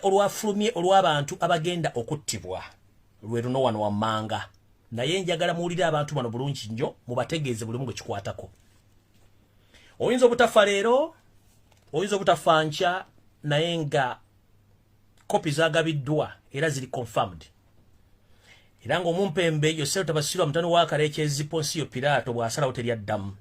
Olwafulumye olw'abantu abagenda okuttibwa lwe luno wano wammanga, naye njagala muwulire abantu bano bulungi nnyo, mubategeeze buli omu gwe kikwatako. Oyinza obutafa leero, oyinza obutafa nkya, naye nga kopi zagabiddwa era ziri confirmed. Era ng'omumpembe Yosero Tabasirwa mutano wa Kalekyezi Ponsiyo Piraato bw'asalawo teryaddamu.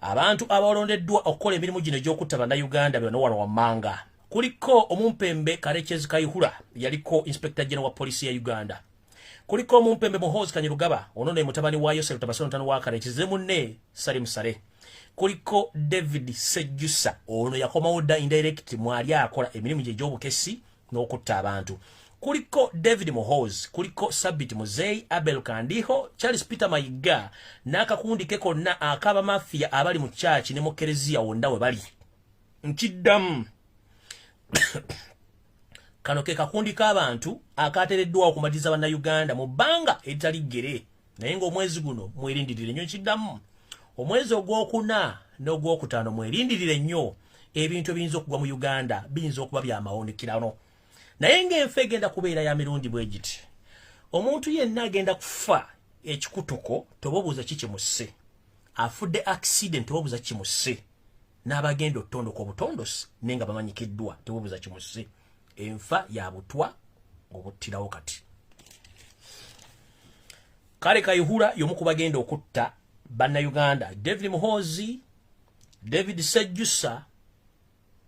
Abantu abalondeddwa okukola emirimu gino egy'okutta Bannayuganda bano wano wammanga kuliko omumpembe Karekyezi Kayihura, yaliko Inspector General wa poliisi ya Uganda. Kuliko omumpembe Muhoozi Kainerugaba, ono ne mutabani wa Yosero Tabasirwa mutano wa Karekyezi munne Salim Saleh. Kuliko David Sejjusa, ono yakomawo dda indirect mwali akola emirimu gye egy'obukesi n'okutta abantu. Kuliko David Muhoozi, kuliko Sabit Muzei, Abel Kandiho, Charles Peter Mayiga n'akakundi ke konna ak'abamafiya abali mu kyaki ne mu kereziya wonna we bali. Nkiddamu, kano ke kakundi k'abantu akateereddwawo okumaliriza Bannayuganda mu bbanga eritali ggere, naye ng'omwezi guno mwerindirire nnyo. Nkiddamu, omwezi ogwokuna n'ogwokutaano mwerindirire nnyo ebintu ebiyinza okugwa mu Uganda, biyinza okuba byamawunikirano, naye ng'enfa egenda kubeera ya mirundi bwe giti. Omuntu yenna agenda kufa ekikutuko, tobaobuuza kikimusse. Afudde accident, tobaobuuza kimusse. N'abagenda otutondoka obutondosi naye nga bamanyikiddwa, tebaobuuza kimusse. Enfa ya butwa obuttirawo kati. Kale Kayihura y'omu ku bagenda okutta Bannayuganda. David Muhoozi, David Sejjusa,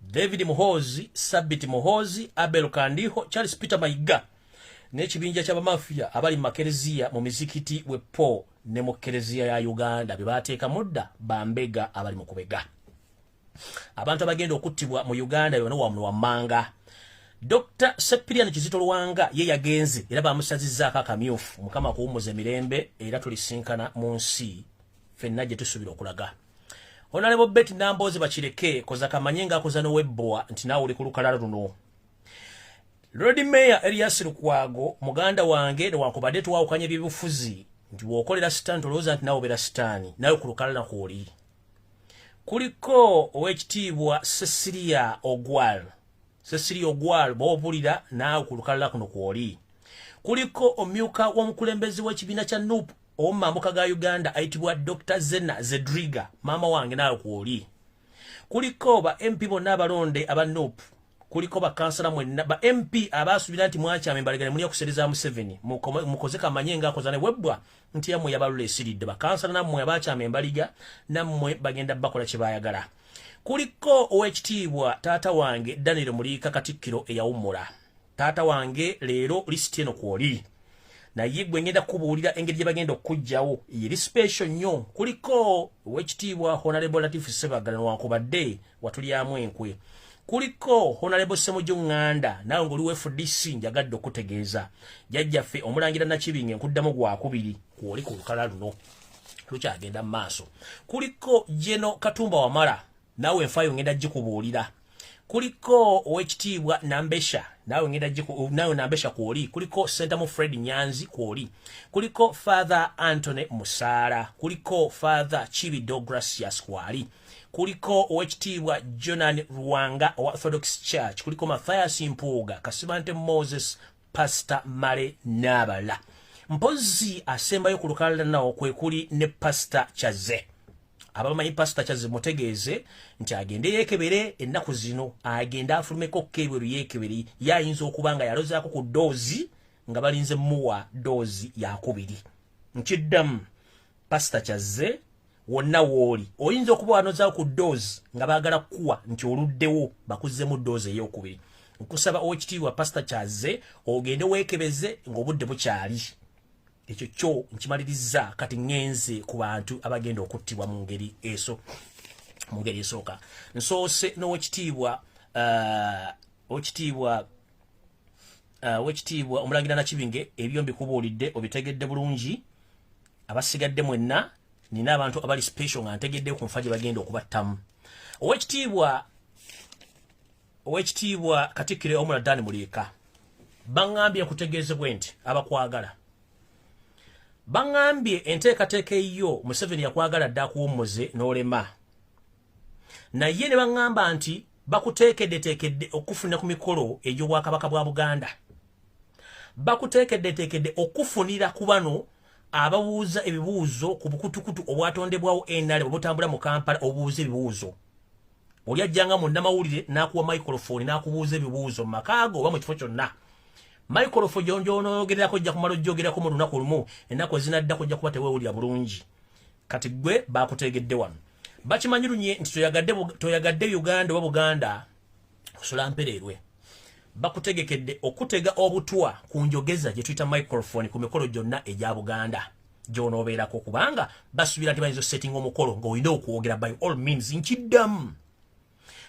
David Muhoozi, Sabit Muhoozi, Abel Kandiho, Charles Peter Mayiga n'ekibinja ky'abamafiya abali mu makereziya, mu mizikiti wepo ne mu kereziya ya Uganda bye bateeka mudda bambega abali mu kubega. Abantu abagenda okuttibwa mu Uganda byona wamuno wammanga: Dr Sepirian Kizito Lwanga, ye yagenze era bamusazizzaako akamyufu. Mukama kuwummuza emirembe, era tulisinkana mu nsi ffenna gye tusuubira okulaga. Honorable Betty Nambooze Bakireke, koza kamanye ng'akoza n'owebbowa nti naawe oli ku lukalala luno. Lord Mayor Erias Lukwago, muganda wange, newankubadde twawukanya ebyobufuzi, nti bw'okolera sitaani tolowooza nti naawe obeera sitaani, nawe ku lukalala kw'oli. Kuliko ow'ekitiibwa Cecilia Ogwal, Cecilia Ogwal, bw'obulira naawe ku lukalala kuno kw'oli. Kuliko omyuka w'omukulembeze w'ekibiina kya NUP ow'omumambuka ga Uganda ayitibwa Dr Zena Zedriga, maama wange, naawe kw'oli. Kuliko ba MP bonna abalonde aba NUP, kuliko bakansala mwenna, ba MP abaasuubira nti mwakyama embaligane muli okusereza Museveni, mukoze kamanye ngaakoza ne webbwa nti yammwe yabalula esiridde. Bakansala nammwe abakyama embaliga, nammwe bagenda bakola kye baayagala. Kuliko ow'ekitiibwa taata wange Daniel Muliika, Katikkiro eyawummula, taata wange, leero lisiti eno kwoli, naye gwe ngenda kubuulira engeri gye bagenda okuggyawo eri special nnyo. Kuliko ow'ekitiibwa Honorable Latif Sebagala, newankubadde watulyamu enkwe. Kuliko Honorable Semuju Ŋŋanda, naawe ng'oli wa FDC, njagadde okutegeeza jjajjaffe omulangira Nakibinge, nkuddamu gwakubiri, kwoli ku lukala luno lukyagenda mu maaso. Kuliko Jeno Katumba Wamala, naawe enfaayo ngenda gikubuulira. Kuliko owekitiibwa Nambesha, naawe ngenda naawe Nambesha kwoli. Kuliko Sentamu Fred Nyanzi kwoli. Kuliko Father Antony Musaala, kuliko Father Chibi Deogratias kwali. Kuliko owekitiibwa Jonan Ruwanga owa Orthodox Church. Kuliko Mathias Mpuuga, Kasibante Moses, Pastor Male n'abalala. Mpozi asembayo ku lukalala nawo kwe kuli ne Pastor Kyaze. Abamanyi Pasita Kyaze, mutegeeze nti agende yeekebere ennaku zino, agende afulumeko kebweru yeekebere. Ye ayinza okuba nga yalozaako ku dose nga balinze muwa dose yakubiri. Nkiddamu, Pasita Kyazze, wonna wooli oyinza okuba wanozaako ku dose nga baagala kukuwa nti oluddewo bakuzzemu dose eyokubiri. Nkusaba, owekitiibwa Pasita Kyazze, ogende weekebeze ng'obudde bukyali. Ekyo kyo nkimaliriza. Kati ŋŋenze ku bantu abagenda okuttibwa mu ngeri eso. Mu ngeri esooka, nsoose n'owekitiibwa owekitiibwa owekitiibwa omulangira Nakibinge. Ebyo mbikubuulidde, obitegedde bulungi. Abasigadde mwenna, nina abantu abali special nga ntegedde ku nfa gye bagenda okubattamu. Owekitiibwa Katikkiro Omula Dan Muliika, baŋŋambye nkutegeezebwe nti abakwagala baŋŋambye enteekateeka eyo Museveni yakwagala dde akuwummuze n'olema, naye ne baŋŋamba nti Bakuteekeddeteekedde okufunira ku mikolo egy'Obwakabaka bwa Buganda. Bakuteekeddeteekedde okufunira ku bano ababuuza ebibuuzo ku bukutukutu obwatondebwawo NRM obutambula mu Kampala obuuza ebibuuzo. Oli ajjanga munnamawulire n'akuwa microphone n'akubuuza ebibuuzo mu makaago oba mu kifo kyonna. Microphone gy'onoogererako ojja kumala ojjogerako mu lunaku lumu, ennaku ezinaddako ojja kuba teweewulira bulungi. Kati gwe bakutegedde wano. Bakimanyi lunye nti toyagadde Uganda oba Buganda osula mpereerwe. Bakutegekedde okutega obutwa ku njogeza gye tuyita microphone ku mikolo gyonna egya Buganda gy'onoobeerako, kubanga basuubira nti bayinza osettinga omukolo ng'olina okwogera by all means. Nkiddamu,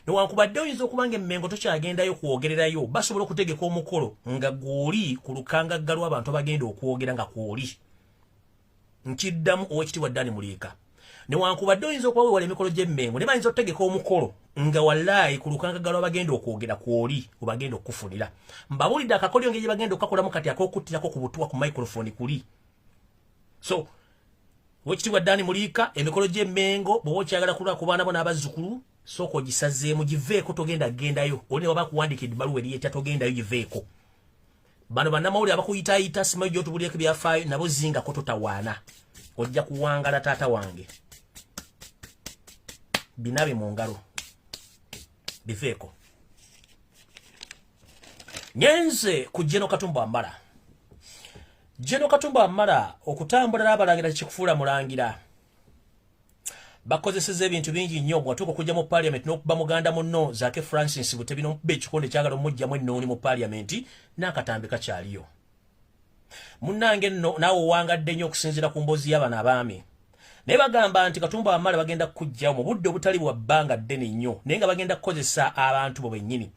newankubadde oyinza okuba nga emmengo tokyagendayo kwogererayo, basobola okutegeka omukolo nga gw'oli ku lukangagga lw'abantu abagenda okwogera nga kw'oli. Nkiddamu, Owekitiibwa Dani Muliika, newankubadde oyinza okuba wewala emikolo gy'emmengo, ne bayinza okutegeka omukolo nga wallaayi ku lukangagga lw'abagenda okwogera kw'oli webagenda okukufunira. Mbabuulidde akakolyo ngeri gye bagenda okukakolamu kati ak'okuttirako ku butwa ku microphone kuli. So Owekitiibwa Dani Muliika, emikolo gy'emmengo bw'oba okyagala kulwa ku baana bo n'abazzukulu, sooka ogisazeemu, giveeko, togenda gendayo. Oli ne waba kuwandiikidde ebbaluwa eriyetya, togendayo, giveeko. Bano bannamawulire abakuyitaayita, simanyi gy'otubulyeko ebyafaayo, nabo zingako, totawaana, ojja kuwangala. Taata wange, binabe mu ngalo, biveeko. Ngenze ku General Katumba Wamala. General Katumba Wamala, okutambula n'abalangira kikufuula mulangira. Bakozeseza ebintu bingi nnyo. Bwatuuka okujja mu parliament n'okuba muganda munno Zaake Francis Butebi n'omukuba ekikonde kyagala omugjamu ennooni mu parliament, n'akatambi kakyaliyo. Munnange nno naawe owangadde nnyo okusinziira ku mboozi y'abano abaami, naye bagamba nti Katumba Wamala bagenda kukugjawo mu budde obutali bwa bbanga ddene nnyo, naye nga bagenda kukozesa abantu bo bennyini.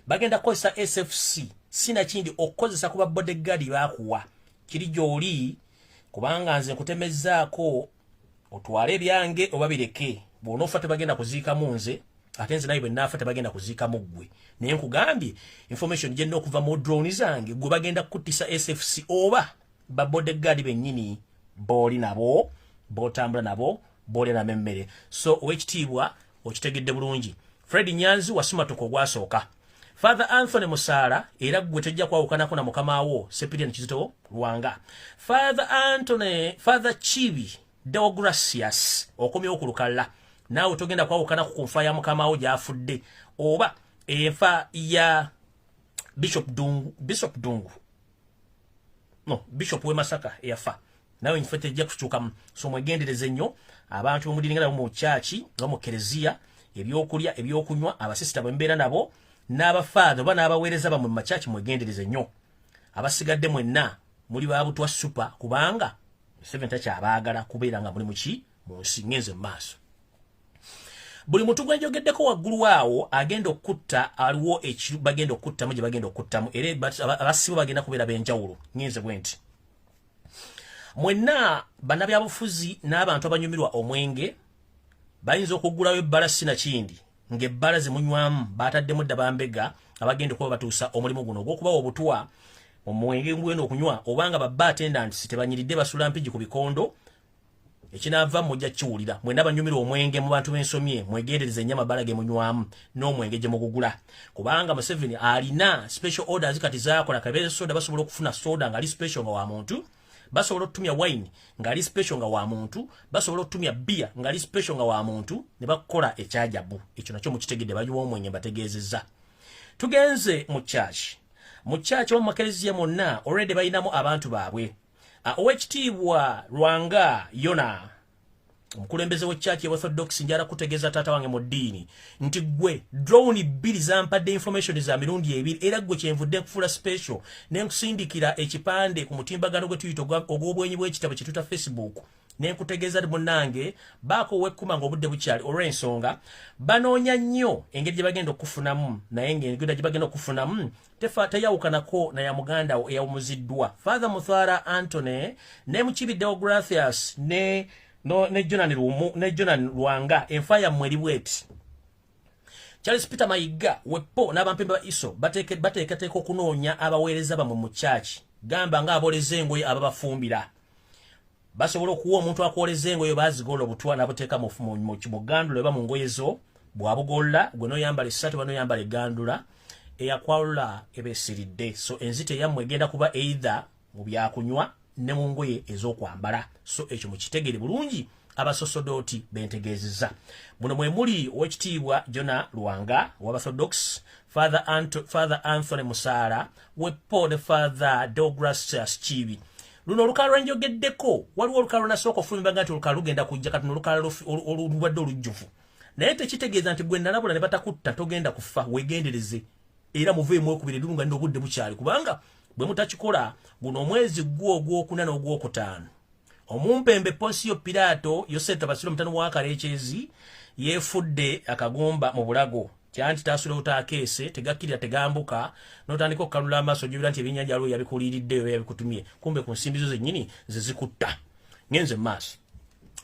Bagenda kukozesa SFC, sinakindi okukozesa ku ba bodyguard bakuwa kiri gy'oli, kubanga nze nkutemezzaako otwale ebyange oba bireke. Bw'onoofa tebagenda kuziikamu nze, ate nze naye bwe naafa tebagenda kuziikamu ggwe. Naye nkugambye information gye nina okuva mu drone zange, gwe bagenda kukuttisa SFC oba ba bodyguard bennyini booli nabo, b'otambula nabo, boolya nabo emmere. So owekitiibwa, okitegedde bulungi. Fred Nyanzi wasumatuka ogwasooka. Father Anthony Musaala, era ggwe tojja kwawukanako na mukama wo Cyprian Kizito Lwanga. Father Anthony, Father Chibi Deogracias, okomyewo ku lukalala, naawe togenda kwawukanako ku nfa ya mukama wo gy'afudde oba enfa ya Bishop Dungu. Bishop Dungu, no, Bishop w'e Masaka eyafa, nawe nfe tejja kukyukamu. So mwegendereze nnyo abantu bemudiringa nabo mu kyaki nga mu kereziya, ebyokulya, ebyokunywa, abasisita bwe mbeera nabo n'abafaatha oba n'abaweereza bammwe mu makyaki, mwegendereze nnyo. Abasigadde mwenna muli babutwa super, kubanga Museveni takyabaagala kubeera nga muli muki mu nsi. Ngenze mu maaso. Buli muntu gwe njogeddeko waggulu awo agenda okutta, aliwo bagenda okuttamu gye bagenda okuttamu, era abasibo bagenda kubeera b'enjawulo. Ngenze bwe nti, mwenna bannabyabufuzi n'abantu abanyumirwa omwenge bayinza okuggulawo ebbala, sinakindi ng'ebbala zimunywamu bataddemu dda bambega abagenda okuba batuusa omulimu guno ogw'okubawa obutwa omwenge ngweno okunywa, obanga ba attendants tebanyiridde, basula Mpigi ku bikondo. Ekinaava mujja kiwulira. Mwena banyumira omwenge mu bantu b'ensomye, mwegendereze ennyo amabala ge munywamu n'omwenge gye mugugula, kubanga Museveni alina special orders kati zakola. Kabeere soda, basobola okufuna soda ng'ali special nga wa muntu, basobola okutumya wine ng'ali special nga wa muntu, basobola okutumya beer ng'ali special nga wa muntu, ne bakukola ekyajabu. Ekyo nakyo mukitegedde. Banywa omwenge mbategeezezza. Tugenze mu church. Mu church oba mu makereziya mwonna already balinamu abantu baabwe. Owekitiibwa Lwanga Yona, omukulembeze w'ekyaki Orthodox, njala kutegeeza taata wange mu ddiini nti gwe drone bbiri zampadde information za mirundi ebiri, era gwe kyenvudde nkufuula special ne nkusindikira ekipande ku mutimbagano gwe tuyita ogw'obwenyi bw'ekitabo kye tuyita Facebook, ne nkutegeeza nti munnange baako wekkuma ng'obudde bukyali, olw'ensonga banoonya nnyo engeri gye bagenda okufunamu, naye ng'engeri gye bagenda okufunamu tefa teyawukanako na ya muganda wo eyawumuziddwa Father Muthara Antony ne Mukibi Deogratias ne no, ne Jonan Lumu ne Jonan Lwanga. Enfa yammwe eri bweti. Charles Peter Mayiga wepo n'abampembe ba ISO bateekateeka okunoonya abaweereza bammwe mu church, gamba ng'abooleza engoye, ababafumbira. Basobola okuwa omuntu akwoleza engoye bazigola obutwa n'abuteeka mu gandulo oba mu ngoye zo. Bw'abugolla gwe n'oyambala essaati oba n'oyambala eggandula, eyakwalula ebesiridde. So enzita eyammwe egenda kuba either mu byakunywa ne mu ngoye ez'okwambala. So ekyo mukitegere bulungi, abasosodooti bentegeezezza. Muno mwe muli Owekitiibwa Jona Lwanga w'Abathodox, Father Anthony Musaala wepo ne Father Deogratius Kiibi. Luno olukala lwenjogeddeko, waliwo olukala lwenasooka ofulumibanga nti olukala lugenda kujja. Kati nolukala olubadde olujjuvu, naye tekitegeeza nti gwe nalabula ne batakutta togenda kufa. Wegendereze era muveemu ekubira edulu nga nina obudde bukyali, kubanga bwe mutakikola, guno omwezi gwo ogwokuna n'ogwokutaano, omumpembe Ponsiyo Piraato Yosefu Basiro mutano wa Kalekyezi yeefudde akagumba mu bulago, kyanti tasula otaakeese, tegakkirira, tegambuka, n'otandika okukalula amaaso ojubira nti ebyennyanja aliwo yabikuliiriddeyo, yabikutumye, kumbe ku nsimbi zo zennyini ze zikutta. Ngenze mu maaso.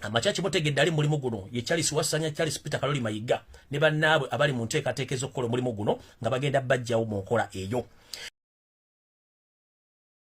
Amakyaki mutegedde ali mulimu guno ye Charles Wasanya, Charles Peter Kaloli Mayiga ne bannaabwe abali mu nteekateeka ez'okukola omulimu guno nga bagenda bajjawo mu nkola eyo.